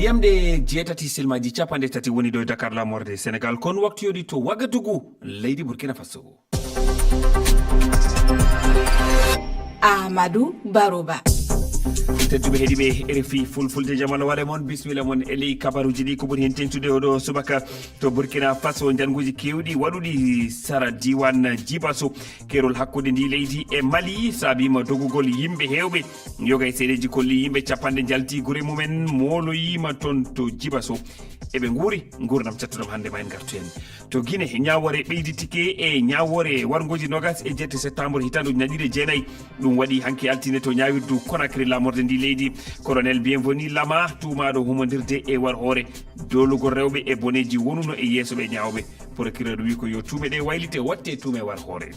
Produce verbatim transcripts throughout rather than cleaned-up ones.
Ñamde jeetati silmaji capanɗe tati woni ɗo e Dakar, lamorde Senegal, kon waktu yoni to Wagadugu, leydi Burkina Faso. Amadou Baroba. Tedduɓe heɗiɓe R F I Fulfulde, jamala wale mon, bismilla mon e ley kabaruji ɗi. Ko ɓuri hen tentude oɗo subaka to Burkina Faso, njanguji kewɗi waɗuɗi sara diwan Jibaso, kerol hakkude ndi leydi e Mali, saabima dogugol yimɓe hewɓe. Yoga e seedeji kolli yimɓe capanɗe njalti gure mumen, moloyima toon to Jibaso. Eɓe nguuri, nguurdam cattuɗam hannde ma en ngartu heen. To Guinée, ñaawoore ɓeyditike e ñaawoore warngoji nogas e jeetati septembre hitaande ujunere ɗiɗi e jeenayi. Ɗum waɗi hanki altine to ñaawirdu Conakry, lamorde ndi leydi. Colonel Bienvenu Lama, tuumaaɗo humondirde e war hoore doolugol rewɓe e boneeji wonuno e yeeso ɓe ñaawɓe. Procureur wi ko yo tuume ɗe waylite, watte tuume war hoore.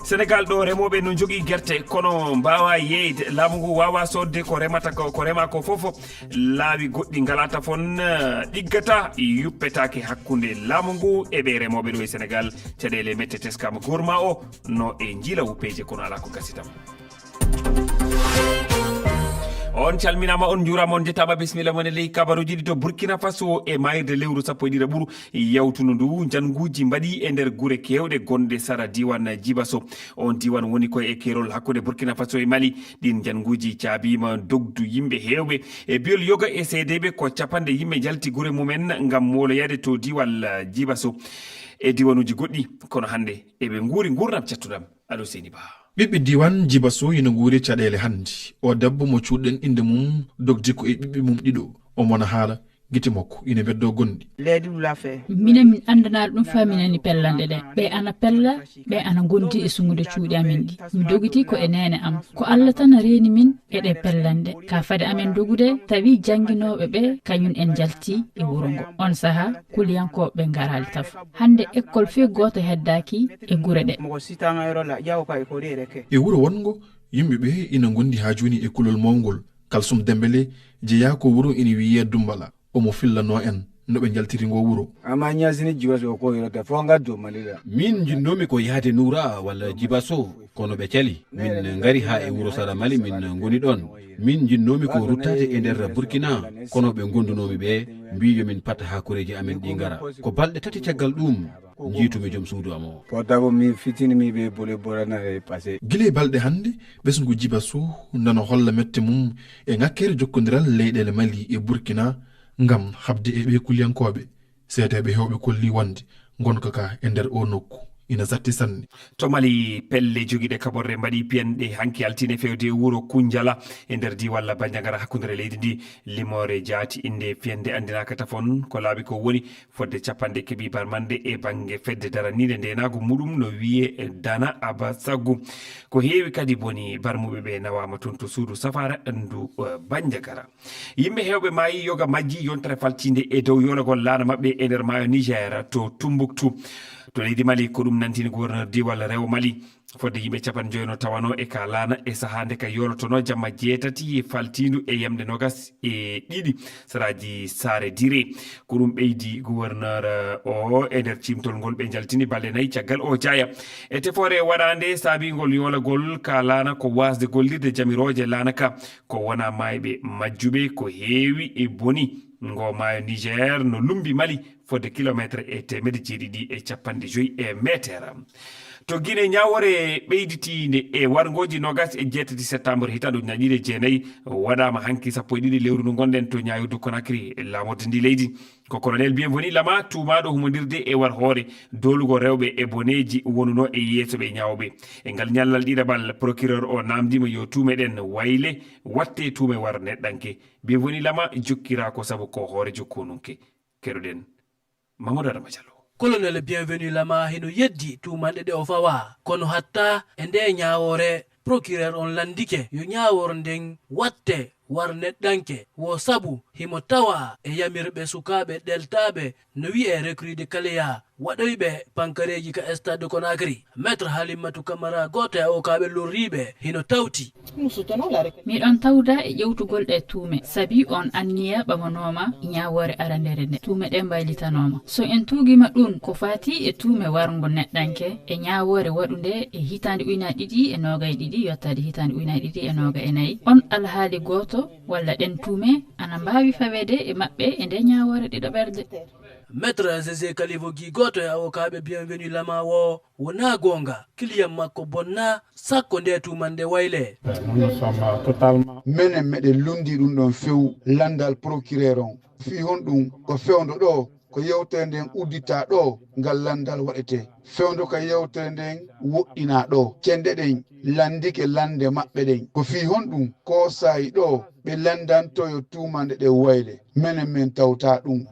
Senegal ɗo, remooɓe no njogii gerte, kono mbaawa yeeyde. Laamu ngu waawa soodde ko remata ko, ko rema ko fof. Laawi goɗɗi ngalaa tafon, eh, ɗiggata, yuppetaake hakkunde laamu ngu e ɓe remooɓe ɗo e Senegal. Caɗeele mette teskama gourma o no e njiila wuppeeje, kono alaa ko gasi tam. On calminaama, on njuuraama, on njettaama, bismilla mon e ley kabaruji ɗi to Burkina Faso. E maayirde lewru sappo e ɗiɗaɓuru yawtundu ndu, njannguuji mbaɗi e nder gure keewɗe gonɗe sara diiwaan Jibaso. On diiwaan woni ko e keerol hakkunde Burkina Faso e Mali. Ɗiin njannguuji caabiima dogdu yimɓe heewɓe e biyol yoga e seedeeɓe. Ko capanɗe yimɓe njalti gure mumen ngam mooloyaade to diiwal Jibaso e diiwanuuji goɗɗi, kono hannde eɓe nguuri nguurndam cattuɗam. Allo Seyni Ba. Ɓiɓɓe diiwaan Jibaso ina nguuri caɗeele hannde. O debbo mo cuuɗɗen innde mum dogdi ko e ɓiɓɓe mum ɗiɗo. Omo na haala, gite makko ina mbeddoo gonɗi. Minen min anndanaa ɗum faa min nani pellande ɗe. Ɓe ana pella, ɓe ana ngondi e suŋude cuuɗi amen ɗi. Mi dogitii ko e neene am. Ko Alla tan reeni min e ɗe pellande. Ka fade amen dogude, tawi jannginooɓe ɓe kañum en njalti e wuro ngo. On sahaa, kuliyankooɓe ngaraali tafo. Hannde ekkol fee gooto heddaaki e gure ɗe. E wuro wonngo, yimɓe ɓe ina ngondi haa jooni e kulol mawngol. Kalsum Dembele jeyaa ko wuro ina wiyee Dumbala. Omo fillanoo en no ɓe njaltiri ngo wuro. Ama ñasini Jibaso ko yoro ta fo ngaddo Mali la. Min njinnoomi ko yahde Nuura walla Jibaso, kono ɓe cali. Min ngari haa e wuro sara Mali, min ngoni ɗoon. Min njinnoomi ko ruttaade e nder Burkina, kono ɓe ngondunoomi ɓe, mbii yo min pat haa koreeji amen ɗi ngara. Ko balɗe tati caggal ɗuum, njiytumi joom suudu am o. Portable mi fitini mi ɓe bole boranare passé. Gila e balɗe hannde, ɓesngu Jibaso nana holla mette mum e ŋakkeere jokkondiral leyɗeele Mali e Burkina ngam haɓde e ɓee kuliyankooɓe. Seedeeɓe heewɓe kolli wonde ngonka ka e nder oo nokku ina satti sanne. To Mali, pelle jogiiɗe kaɓorɗe mbaɗi piyanɗe hanki altine feewde e wuro Kunjala e nder diiwal Banjagara hakkunde leydi ndi. Limoore jaati innde fiyannde anndinaaka tafon, ko laaɓi ko woni fodde capanɗe keɓi barmande e bannge fedde daraniinde ndeenaagu muɗum no wiyee Dana Abasagu. Ko heewi kadi boni barmuɓe ɓe nawaama toon to suudu safaara ndu, eh, Banjagara. Yimɓe heewɓe maayi, yoga majji yontere faltiinde e dow yoolagol laana maɓɓe e nder maayo Niger to Tumbuktu. To leydi Mali, ko ɗum nantini gouverneur diiwal rewo Mali. Fodde yimɓe capanɗe joy no tawanoo e ka laana e sahaa nde ka yoolotonoo jamma jeetati faltiindu e yamɗe noogas e ɗiɗi saraaji Saare Dire. Ko ɗum ɓeydi gouverneur, eh, o e nder ciimtol ngol ɓe njaltini balɗe nayi caggal o jaaya. E tefoore waɗaande saabiingol yoolagol ka laana ko waasde gollirde jamirooje laana ka. Ko wonaa maayɓe majjuɓe, ko heewi e boni. Ngo maayo Niger no lummbi Mali fodde kilomeetre e teemedde jeeɗiɗi e capanɗe joy e meeteer. To Gine, ñaawoore ɓeyditiinde e warngooji noogas e jeetati septembre hitaande ujunere ɗiɗi e jeenayi waɗaama hanki sappo e ɗiɗi lewru ndu ngonɗen to ñaawirdu Conakry, laamorde ndi leydi. Ko Colonel Bienvenu Lama tuumaaɗo humondirde e war hoore, doolugol rewɓe e boneeji wonunoo e yeeso ɓe ñaawɓe. E ngal ñallal ɗiɗaɓal, procureur o naamndiima yo tuume ɗen wayle, watte tuume war neɗɗanke. Bienvenu Lama jokkiraa ko sabu ko hooreejo konunke. Keɗoɗen Mamadou Adama Diallo. Colonel Bienvenu Lama hino yeddi tuumanɗe ɗe o fawaa, kono hatta e nde ñaawoore, procureur on lanndike yo ñaawoore nden watte war neɗɗanke, wo sabu himo tawaa e yamirɓe sukaaɓe ɗeltaaɓe no wi'ee recrues de Kaleya, Waɗoyɓe pankareeji ka Stade de Conakry, Maître Halimatu Kamara, gooto e awokaaɓe lorriiɓe, hino tawti. Miɗon tawda e ƴewtugol ɗe tuume, sabi on anniya ɓamanooma e ñaawoore arandere nde tuume ɗe mbaylitanooma. So en tuugima ɗun ko faati e tuume warngo neɗɗanke e ñaawoore waɗunde e hitaande ujunaaji ɗiɗi e noogay ɗiɗi yottaade hitaande ujunaaji ɗiɗi e noogay e nayi, on alhaali gooto walla ɗen tuume ana mbaawi faweede e maɓɓe e nde ñaawoore ɗiɗaɓerde. Maître Zézé Kalifogi, gooto e awokaaɓe Bienvenu Lama woo, wonaa goonga, kiliyan makko bonnaa, sakko nde tuumannde waylee. Menen meɗen lunndii ɗun ɗon few lanndal prokireer on. Fii honɗun ko fewndo ɗoo, ko yewtere nden udditaa ɗoo ngal lanndal waɗetee. Fewndo ka yewtere nden woɗɗinaa ɗoo. Cenɗe ɗen lanndike lannde maɓɓe ɗen. Ko fii honɗun koosaayi ɗoo ɓe lanndanto yo tuumannde ɗen wayle? Menen men tawtaa ɗun.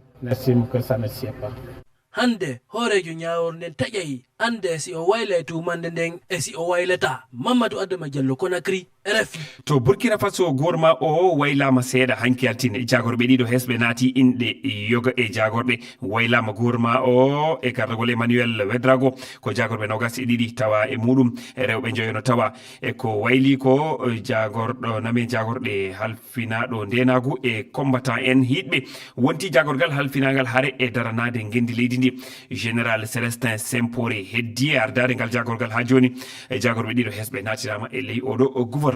Hannde, hooreejo ñaawoore nden taƴay annde si o waylay tuumannde nden e si o waylataa. Mamadou Adama Diallo, Conakry, R F I. To Burkina Faso, goorma o waylaama seeɗa hanki altine. Jaagorɓe ɗiɗo hesɓe naati inɗe yoga e jaagorɗe. Waylaama goorma o e gardagol Emmanuel Ouedraogo, ko jaagorɓe noogas e ɗiɗi tawa e muuɗum. Rewɓe njoyo no tawa. E ko wayli ko jaagorɗo name jaagorɗe hal finaaɗo ndeenaagu e combattant en hiiɗɓe wonti jaagorgal halfinaangal hare e daranaade ngenndi leydi ndi. Général Célestin Sempore heddi e ardaade ngal jaagorgal haa jooni. E jaagorɓe ɗiɗo hesɓe naatiraama e ley oɗo gouvernement.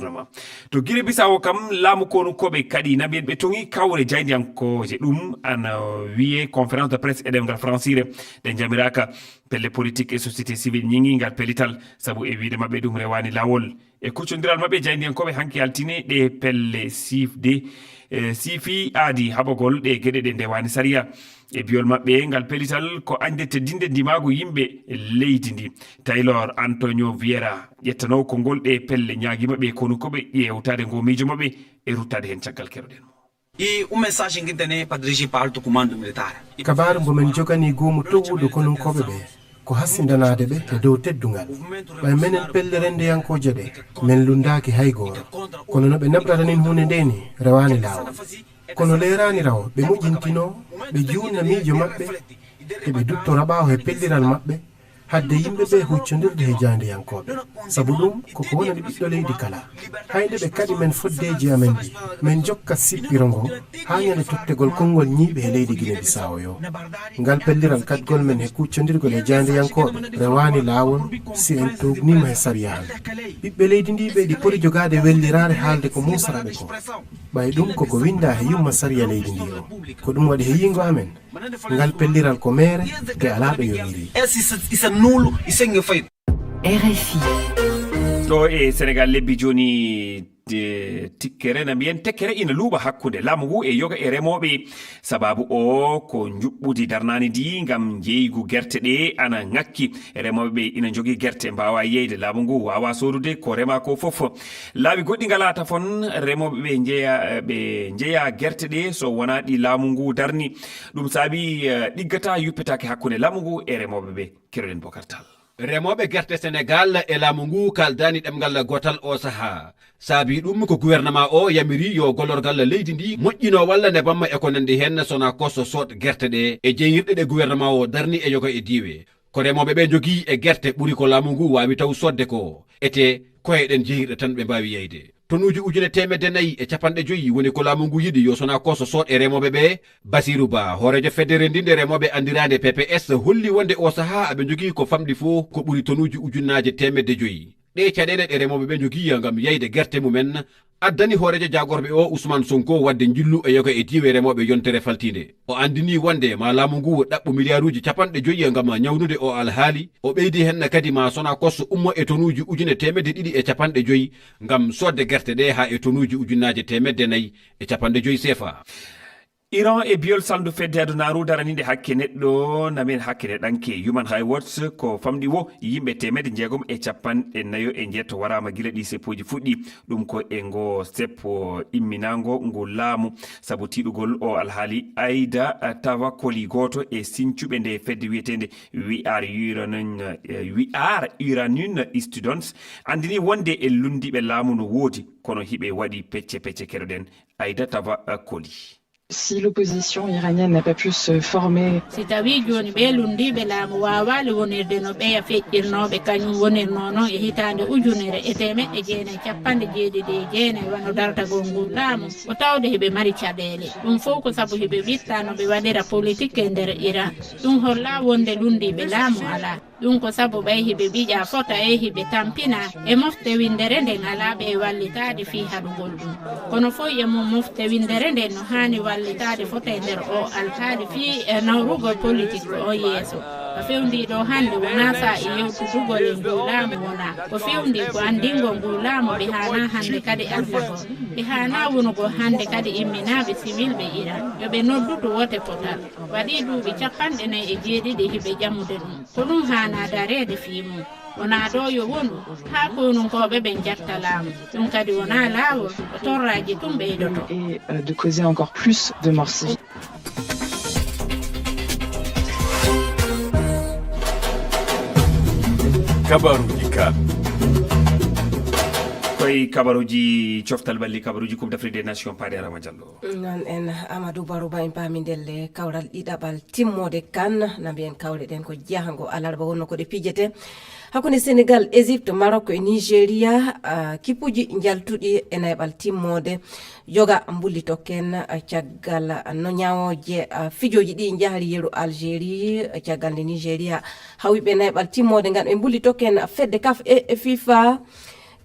To Guinée Bissau kam, laamu konu koɓe kadi naɓi en ɓe toŋi kawre jaayndiyankooje. Ɗum ana wiyee conférence de presse e ɗemngal fransire. Ɗe njamiraaka. Pelle politique e société civile ñiŋi ngal pellital sabu e wiyde maɓɓe ɗum rewaani laawol. E kuccondiral maɓɓe jaayndiyankooɓe hanki altine, ɗe pelle siifde, e, siifi aadi haɓagol ɗe geɗe ɗe ndewaani sariya. E biyol maɓɓe, ngal pellital ko añde teddinde ndimaagu yimɓe leydi ndi. Taylor Antonio Vieira, ƴettanoowo konngol ɗe pelle, ñaagii maɓɓe konukoɓe ƴeewtaade ngoo miijo maɓɓe e ruttaade heen caggal. Keɗoɗen mo. E uma mensagem que tenho para dirigir para alto comando militar. Kabaaru mbo men joganii goomu towuɗo konunkooɓe ɓe ko hasindanaade ɓe e dow teddungal. Ɓay menen pelle renndeyankooje ɗe, men lunndaaki hay gooto. Kono no ɓe naɓrata nin huunde nde ni, rewaani laawol. Kono leeraani raw ɓe moƴintinoo, ɓe juunna miijo maɓɓe, e ɓe duttora ɓaawo he pelliral maɓɓe, hadde yimɓe ɓe huccondirde he jaayndiyankooɓe. Sabu ɗum ko ko wonani ɓiɗɗo leydi kala. Hay nde ɓe kaɗi men foddeeji amen ɗi, men jokka sippiro ngo haa ñande tottegol konngol ñiiɓe he leydi Gine Bisaawo yo. Ngal pelliral kaɗgol men he kuccondirgol e jaayndiyankooɓe rewaani laawol si en tuugniima he sariya han. Ɓiɓɓe leydi ndi ɓe ɗi poti jogaade welliraare haalde ko muusara ɓe ko. Ɓay ɗum ko ko winndaa he yumma sariya leydi ndi o. Ko ɗum waɗi he yiingo amen, ngal pelliral ko meere nde alaa ɗo yowiri. Esse, isso, isso é nulo, isso é feito. R F I. Ɗo e Senegal lebbi jooni, de tikkere na mbiyen tekkere ina luuɓa hakkunde laamu ngu e yoga e remooɓe. Sababu o ko njuɓɓudi darnaani ndi ngam jeygu gerte ɗe ana ŋakki. Remooɓe ɓe ina njogii gerte, mbaawa yeyde, laamu ngu waawa soodude ko rema ko fof. Laawi goɗɗi ngalaa tafon, remooɓe ɓe njeya, ɓe njeya gerte ɗe so wonaa ɗi laamu ngu darni. Ɗum saabi, eh, ɗiggata yuppitaake hakkunde laamu ngu e remooɓe ɓe. Keɗoɗen Bokar Tall. Remooɓe gerte Senegal e laamu ngu kaaldaani ɗemngal gootal oo sahaa. Saabii ɗum ko gouvernement o yamiri yo gollorgal leydi ndi moƴƴino walla nebam e ko nanndi heen Sonacos sood gerte ɗe e jeyirɗe ɗe gouvernement o darni e yoga e diiwe. Ko remooɓe ɓe njogii e gerte ɓuri ko laamu ngu waawi taw soodde ko. Etee ko e ɗen jeyirɗe tan ɓe mbaawi yeyde. Tonuuji ujune teemedde nayi e capanɗe joyi woni ko laamu ngu yiɗi yo Sonacos sood e remooɓe ɓe. Basiru Ba, hooreejo fedde renndinde remooɓe anndiraande P P S, holli wonde oo sahaa aɓe njogii ko famɗi fof ko ɓuri tonuuji ujunnaaje teemedde joyi. Ɗee caɗeele ɗe remooɓe ɓe njogii ngam yeyde gerte mumen addani hooreejo jaagorɓe o Ousmane Sonko waɗde njillu e yoga e diiwe remooɓe yontere faltiinde. O anndinii wonde ma laamu ngu ɗaɓɓu miliyaaruuji capanɗe joyi ngam ñawnude o alhaali. O ɓeydi heen kadi ma Sonacos ummo e tonuuji ujune teemedde ɗiɗi e capanɗe joyi ngam soodde gerte ɗe haa e tonuuji ujunnaaje teemedde nayi e capanɗe joyi seefa. Iran e biyol salndu fedde adunaaru daraniinde hakke neɗɗo, namen hakke neɗɗanke, Human Rights Watch, ko famɗi wo yimɓe teemedde jeegom e capanɗe nayo e njeeto waraama gila ɗi seppooji fuɗɗi. Ɗum ko e ngo seppo imminaango ngu laamu, sabu tiiɗugol o alhaali. Aida Tavakoli, gooto e sincuɓe nde fedde wiyeteende We Are Iranian, eh, We Are Iranian Students, anndini wonde e lunndiiɓe laamu no woodi, kono hiɓe waɗi pecce pecce. Keɗoɗen Aida Tavakoli. Si l'opposition iranienne n'a pas pu se former, Si tawii jooni ɓee lunndiiɓe laamu waawaali wonirde no ɓeya feƴƴirnooɓe kañum wonirnoo noon e hitaande ujunere e teemeɗɗe jeenayi cappanɗe jeeɗiɗi e jeenayi wano dartagol ngu laamu, ko tawde hiɓe mari caɗeele. Ɗum fof ko sabu hiɓe witta no ɓe waɗira politik e nder Iran. Ɗum holla wonde lunndiiɓe laamu alaa. Ɗum ko sabu ɓay hiɓe ɓiƴa fota e hiɓe tampina e mofte winndere nden alaa ɓe wallitaade fii haɗugol ɗum. Kono fof e mum mofte winndere nden no haani wallitaade fota e nder o alhaali fii e nawrugol politik o yeeso. Ko fewndii ɗo hannde wonaa saa e yewtudugol e ngu laamu wonaa. Ko fewndii ko anndingol ngu laamu ɓe haanaa hannde kadi alfagol. Ɓe haanaa wonugol hannde kadi imminaaɓe siwilɓe Iran. Yo ɓe noddutu wote potal. Waɗii duuɓi cappanɗe nayi e jeeɗiɗi hiɓe ƴamude ɗum. Ko ɗum haanaa dareede fii mum. Wonaa ɗo yo wonu haa konunkooɓe ɓen jatta laamu. Ɗum kadi wonaa laawol, ko torraaji tun ɓeydoto. Et euh, de causer encore plus de morts civiles. Kabaruji ka. Koye kabaruji coftal ɓalli, kabaruji Coupe d'Afrique des Nations, Paade Rama Diallo. Noon en Amadou Barouba en paami ndelle kawral ɗiɗaɓal timmoode kan na mbiyen kawle ɗen ko jahango alarba wonno ko ɗe pijete hakkunde Sénégal, Égypte, Maroc e Nigeria, ah, kipuji njaltuɗi e nayɓal timmoode. Joga mbulli tokken, ah, caggal, ah, no ñawoje, ah, fijoji ɗi njahri yeru Algérie, ah, caggal nde Nigeria hawiɓe nayɓal timmoode ngal ɓe mbulli tokken fedde kaf e, e fifa.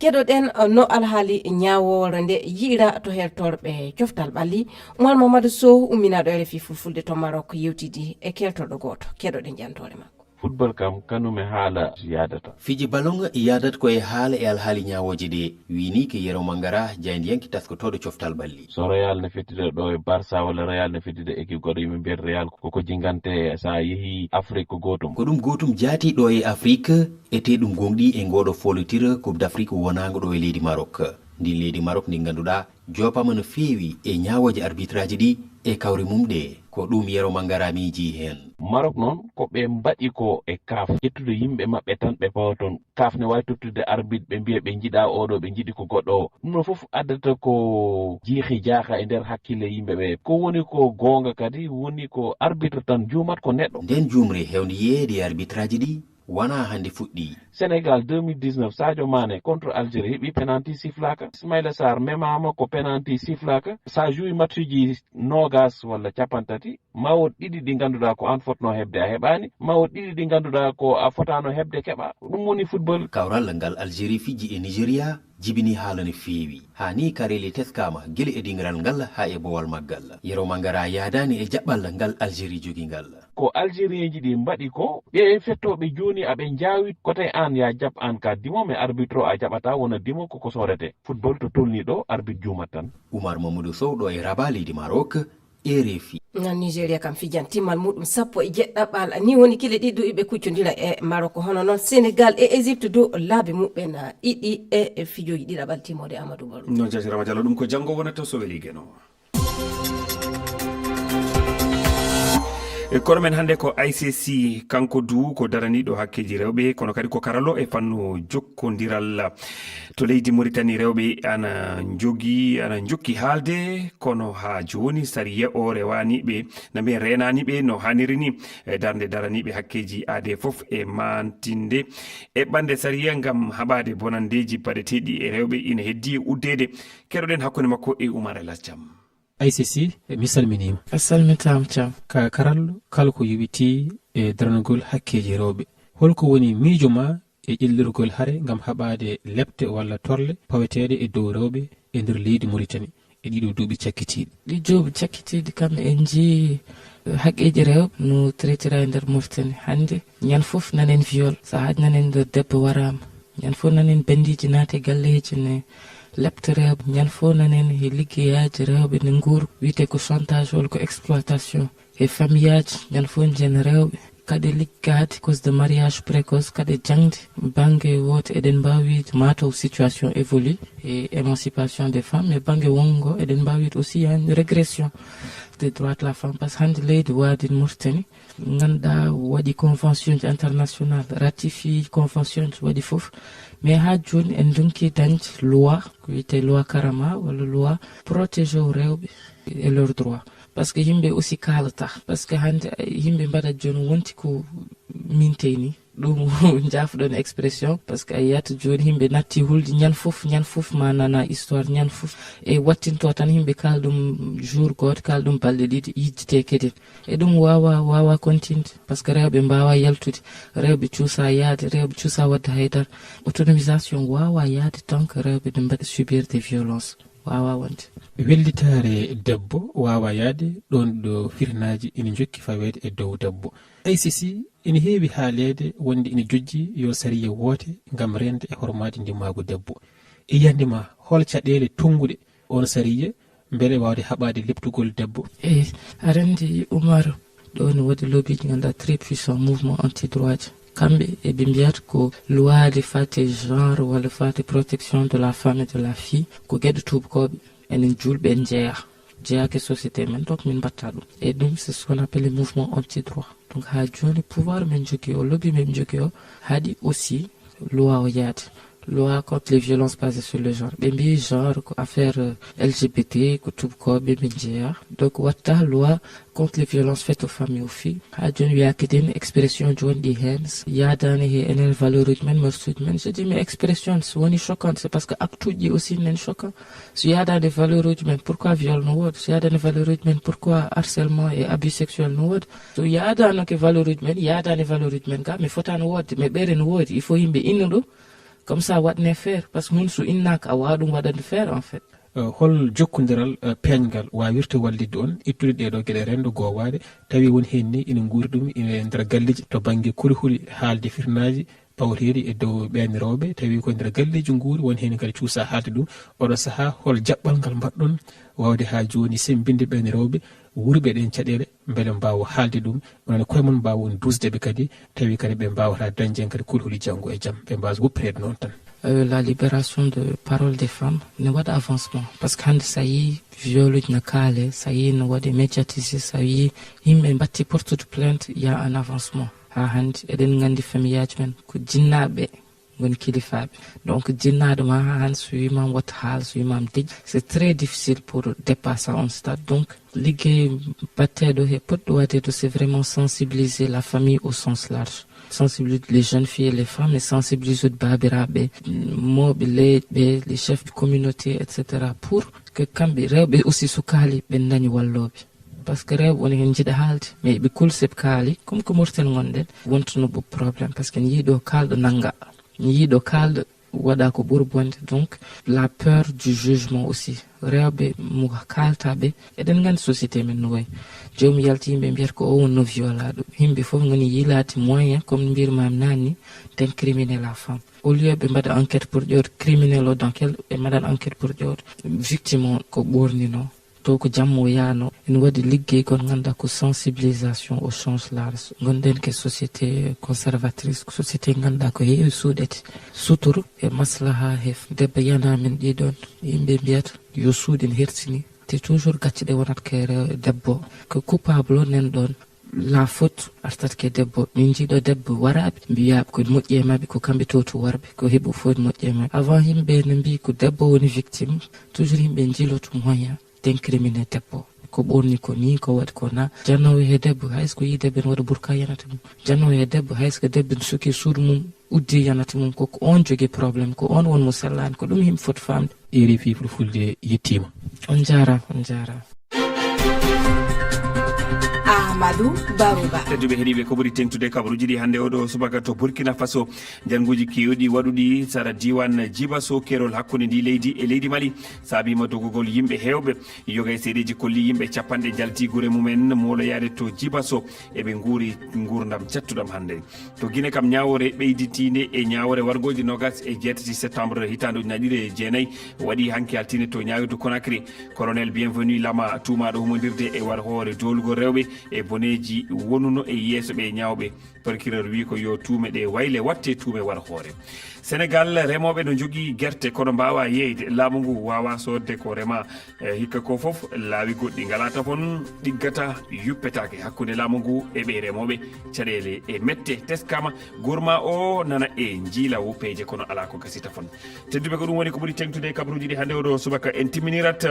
Keɗoɗen, uh, no alhaali ñaawoore nde yi'ira to hertorɓe coftal ɓalli. Umar Mamadou Sow, umminaaɗo R F I Fulfulde to Maroc, yewtidi e keltorɗo gooto. Keɗoɗen jantoore makko. Football kam, kanum e haala yaadata. Fiji ballon yaadat ko e haala e alhaali ñaawooje ɗe, wini ke Yero Mangara, jaayndiyanke taskotooɗo coftal ɓalli. So Real ne fettude ɗo e Barça walla Real ne fettude équipe goɗɗo, yimɓe mbiyata Real ko ko jingante, so a yehi Afrique ko gootum. Ko ɗum gootum jaati ɗo e Afrique, etee ɗum gonɗi e ngooɗo foolotira Coupe d'Afrique wonaango ɗo e leydi Maroc. Ndin leydi Maroc ndi ngannduɗaa joopaama no feewi e ñaawooje arbitraaji ɗi e kawri mum ɗe. Ko ɗum Yero Mangara miijii heen. Maroc noon ko ɓe mbaɗi ko e kaf, ƴettude yimɓe maɓɓe tan ɓe pawa toon. Kaf ne waawi tottude arbitre ɓe mbiya ɓe njiɗaa oɗo, ɓe njiɗi ko goɗɗo o. Ɗum ɗo fof addata ko jiihi jaaha e nder hakkille yimɓe ɓe. Ko woni ko goonga kadi woni ko arbitre tan juumat ko neɗɗo. Nden juumre heewndi yeeyeede e arbitraaji ɗi wonaa hannde fuɗɗii. Sénégal deux mille dix-neuf, Sadio Mané contre Algérie heɓi penalty siflaaka. Ismaïla Sarr memaama ko penalty siflaaka. So a joué matchuji noogas walla cappanɗe tati, ma wood ɗiɗi ɗi ngannduɗaa ko aan fotnoo heɓde a heɓaani, ma wood ɗiɗi ɗi ngannduɗaa ko a fotaano heɓde keɓaa. Ko ɗum woni football. Kawral ngal Algérie fiji e Nigeria jibini haala no feewi. Haa ni kareeli teskaama gila e dingiral ngal haa e bowal maggal. Yero Mangara yaadaani e jaɓɓal ngal Algérie jogi ngal. Ko Algérienji ɗi mbaɗi ko, ɓe fettooɓe jooni aɓe njaawi ko tawi aan ya jaɓ aan ka dimo, mais arbitre o a jaɓataa wona dimo koko soodete. Football to tolni ɗo, arbitre juumat tan. Oumar Mamadou Sow ɗo e Rabat leydi Maroc, R F I. Ngal Nigeria kam fijan timmal muɗum sappo e jeɗɗaɓal. Ni woni kile ɗiɗi iɓe kuccondira e Maroc. Hono noon Sénégal e Égypte dow laabi muɓɓen, ah, ɗiɗi e, e fijoji ɗiɗaɓal timmoode Amadou Baro. Noon jatirama Diallo, ɗum ko janngo wonata so weli Geno. E kono men hannde ko I C C, kanko du ko daraniiɗo hakkeeji rewɓe, kono kadi ko karallo e fannu jokkondiral. To leydi Mauritanie, rewɓe ana njogii, ana njokki haalde, kono haa jooni sariya o rewaani ɓe, na mbiyen reenaani ɓe no haaniri ni. E darnde daraniiɓe hakkeeji aadee fof e maantinde eɓɓande sariya ngam haɓaade bonanndeeji baɗeteeɗi e rewɓe ina heddii uddeede. Keɗoɗen hakkunde makko e Oumar El Hadj Thiam. I C C, mi salminiima. A salmitaama, Thiam. Ka karallo, kala ko yowitii e daranagol hakkeeji rewɓe. Holko woni miijo ma e ƴellirgol hare ngam haɓaade lepte walla torle paweteeɗe e dow rewɓe e nder leydi Mauritanie e ɗiɗo duuɓi cakkitiiɗi? Ɗi duuɓi cakkitiiɗi kam, en njii haqqeeji rewɓe no traitira e nder Mauritanie hannde. Ñande fof nanen viol, sahaaji nanen nder debbo waraama. Ñande fof nanen banndiiji naati e galleeji ne lepta rewɓe. Ñande fof nanen e liggeyaaji rewɓe ne nguur, wiyetee ko chantage walla ko exploitation. E famiyaaji, ñande fof njiyen rewɓe kaɗe liggaade cause de mariage précoce, kaɗe jaŋde. Bannge woote eɗen mbaawi wiyde mataw situation évolue e émancipation des femmes, mais bannge wonngo eɗen mbaawi wiyde aussi une régression des droits de la femme, par ce que hannde leydi waadi Mauritanie, ngannduɗaa waɗi convention ji international, ratifié convention ji, waɗi fof, mais haa jooni en ndonki dañde loi, ko wiyetee loi Karama walla loi protégé o rewɓe et leurs droits. Parce que yimɓe aussi kaalata, parce que hannde yimɓe mbaɗat jooni wonti ko mintey ni. Ɗum njaafɗon expression, parce que a yiyata jooni yimɓe natti hulde ñan fof, ñan fof ma nana histoire, ñan fof e wattinto tan yimɓe kaal ɗum jour gooto, kaal ɗum balɗe ɗiɗi, yijjite kadi. E ɗum waawa, waawa continde, parce que rewɓe mbaawa yaltude, rewɓe cuusa yaade, rewɓe cuusa waɗde haydara. Autonomisation waawa yaade tant que rewɓe ɗum mbaɗa subir des violences. Waawa wonde. Wellitaare debbo waawa yaade ɗoon ɗo firnaaji ina njokki faweede e dow debbo. I C C ina heewi haaleede wonde ina jojji yo sariya woote ngam reende e hormaade ndimaagu debbo. E yiyannde ma, hol caɗeele tonnguɗe oon sariya mbele waawde haɓaade leptugol debbo? E arendi Umar, ɗo ne waɗi lobbyji ngannduɗaa très puissant mouvement anti-droit ji. Kamɓe eɓe mbiyata ko loi de fate genre walla fate protection de la femme et de la fille, ko geɗe tuubakooɓe, enen juulɓe en jeeya. Jeeyaaka e société men, donc min mbatta ɗum. Et ɗum, c'est ce qu'on appelle le mouvement anti-droit. Donc, haa jooni, pouvoir men jogii o, lobby men jogii o, haɗi aussi loi o yaade. Loi contre les violences basées sur le genre. Ɓe mbii genre ko affaire, euh, L G B T, ko tuubakooɓe ɓe njeeya. Donc, watta loi contre les violences faites aux femmes et aux filles. Haa jooni wiyaaki den expression jooni ɗi heen. Yaadaani he enen valeur uji men, mœurs uji men. Je dis, mais expression, so woni choquante, c'est parce que acte uji aussi nen choquant. So yaadaani valeur uji men, pourquoi viol no woodi? So yaadaani valeur uji men, pourquoi harcèlement et abus sexuel no woodi? So yaadaano ke valeur uji men, yaadaani valeur uji men, ga, mi fotaano woodde, mais ɓeere no woodi. Il faut yimɓe inna ɗum. Comme ça, waɗne faire. Parce que hun so innaaka, a waawa ɗum waɗande faire, en fait. Eh, hol jokkondiral, eh, peeñgal waawirta wallitde on ittude ɗee ɗoo geɗe renndo goowaade, tawi won heen ni ina nguuri ɗum ina e nder galleeji to bannge kulhuli haalde firnaaji pawateeɗi e dow ɓeen rewɓe, tawi ko e nder galleeji nguuri, won heen kadi cuusa haalde ɗum. Oɗo sahaa, hol jaɓɓal ngal mbaɗɗon waawde haa jooni semmbinde ɓeen rewɓe wuurɓe ɗeen caɗeele, mbele mbaawa haalde ɗum, onon e koye mon mbaawa on duusde ɓe kadi, tawi kadi ɓe mbaawata dañde heen kadi kulhuli janngo e jam, ɓe mbaawa woppireede noon tan? Euh, la libération de parole des femmes ne waɗa avancement. Parce que hannde, so a yii violuji no kaale, so a yii no waɗe médiatisé, so a yii yimɓe mbatti portude plainte, il y a un avancement. Haa hannde, eɗen nganndi famillaaji men ko jinnaaɓe ngoni kilifaaɓe. Donc, jinnaaɗo ma haa hannde, so wiimaam wota haal, so wiimaam dej, c'est très difficile pour dépasser un stade. Donc, liggey batteɗo he poɗɗo waɗeede, c'est vraiment sensibiliser la famille au sens large. Sensibiliser les jeunes filles et les femmes, et sensibiliser baabiraaɓe, mawɓe leyɗe, les chefs de communauté, et cetera, pour que kamɓe rewɓe aussi, so kaali, ɓe dañi wallooɓe. Parce que rewɓe woni heen njiɗa haalde, mais ɓe kul seɓe kaali, comme ko Mauritanie ngonɗen, wontuno ɓo problème, parce que ne yiiɗo kaalɗo nannga, ne yiiɗo kaalɗo waɗa ko ɓuri bonde. Donc, la peur du jugement aussi. Rewɓe mo kaalta ɓe, eɗen nganndi société men no wayi. Joomum yalti, yimɓe mbiyata ko o wonno violaaɗo. Yimɓe fof ngoni yiilaade moyen, comme mbirmaami naanni, d'incriminer la femme. Au lieu ɓe mbaɗa enquête pour ƴeewde criminel o dans quel, ɓe mbaɗat enquête pour ƴeewde victime o ko ɓoornino, to ko jammo yaano. Ene waɗi liggey kon ngannduɗaa ko sensibilisation au sens large. Ngonɗen ke société conservatrice, ko société ngannduɗaa ko heewi suuɗete. Suturu e maslaha he debbo yana men ɗiɗon. Yimɓe mbiyata yo suuɗin hertini. Te toujours gacce ɗe wonat ke re-, debbo. Ko coupable o nen ɗon. La faute artat ke debbo. Min njiiɗo debbo waraaɓe, mbiyaɓe ko moƴƴi e maɓɓe, ko kamɓe towtu worɓe, ko heɓu fof moƴƴi e maɓɓe. Avant yimɓe ne mbii ko debbo woni victime, toujours yimɓe njiiloto moyen d'incriminer debbo. Ko ɓorni ko ni, ko waɗi ko na. Jannoowo he debbo, hay so ko yii debbo ene waɗa burka yanata mum. Jannoowo he debbo, hay so ko debbo ne suki suudu mum, uddi yanata mum, ko, ko on jogii problème, ko on won mo sellaani, ko ɗum yimɓe foti faamde. R F I Fulfulde yettiima. On njaaraama, on njaaraama. Amadou Barouba. Tedduɓe heɗiiɓe, ko ɓuri teŋtude kabaruuji ɗi hannde oɗo subaka to Burkina Faso. Njannguuji keewɗi waɗuɗi sara diiwaan Jibaso, keerol hakkunde ndi leydi e leydi Mali, saabiima dogugol yimɓe heewɓe. Yoga e seedeeji kolli yimɓe capanɗe njalti gure mumen mooloyaade to Jibaso. Eɓe nguuri nguurndam cattuɗam hannde. To Gine kam, ñaawoore ɓeyditiinde e ñaawoore wargooji noogas e jeetati septembre hitaande ujunaaji ɗiɗi e jeenayi waɗi hanki altine to Ñaawirdu Conakry. Colonel Bienvenu Lama, tuumaaɗo humondirde e warhoore doolugol rewɓe e Boneeji wonuno e yeeso ɓe ñaawɓe. Procureur wi ko yo tuume ɗe wayle, watte tuume war hoore. Senegal, remooɓe no njogii gerte kono mbaawaa yeeyde. Laamu ngu waawaa soodde ko remaa. E hikka ko fof laawi goɗɗi ngalaa tafon ɗiggata yuppetaake hakkunde laamu ngu e ɓe remooɓe. Caɗeele e mette teskaama. Gorma o nana e njiila wuppeeje kono alaa ko gasi tafon. Tedduɓe, ko ɗum woni ko ɓuri teŋtude e kabaruuji ɗi hannde oɗo subaka en timminirat.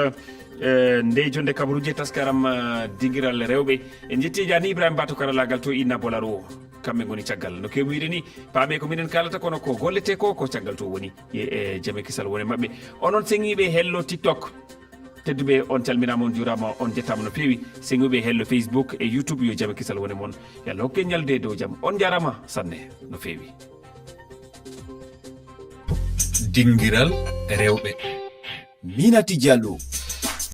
Eh, nde jonde kabaruuji e taskaram, eh, dingiral rewɓe. En njetti e jaani Ibrahima Bato karalaagal to Inna Bolaro. Kamɓe ngoni caggal. No kewi wiyde ni, paame ko minen kaalata kono ko gollete ko, ko caggal to woni. Ye, e jame kisal woni maɓɓe. Onon seŋiiɓe hello TikTok. Tedduɓe, on calminaama, on juuraama, on jettaama no feewi. Seŋiiɓe hello Facebook e YouTube, yo jame kisal woni mon. Yo Allah hokke ñalde dow jam. On njaaraama sanne no feewi. Dingiral rewɓe. Minati Diallo.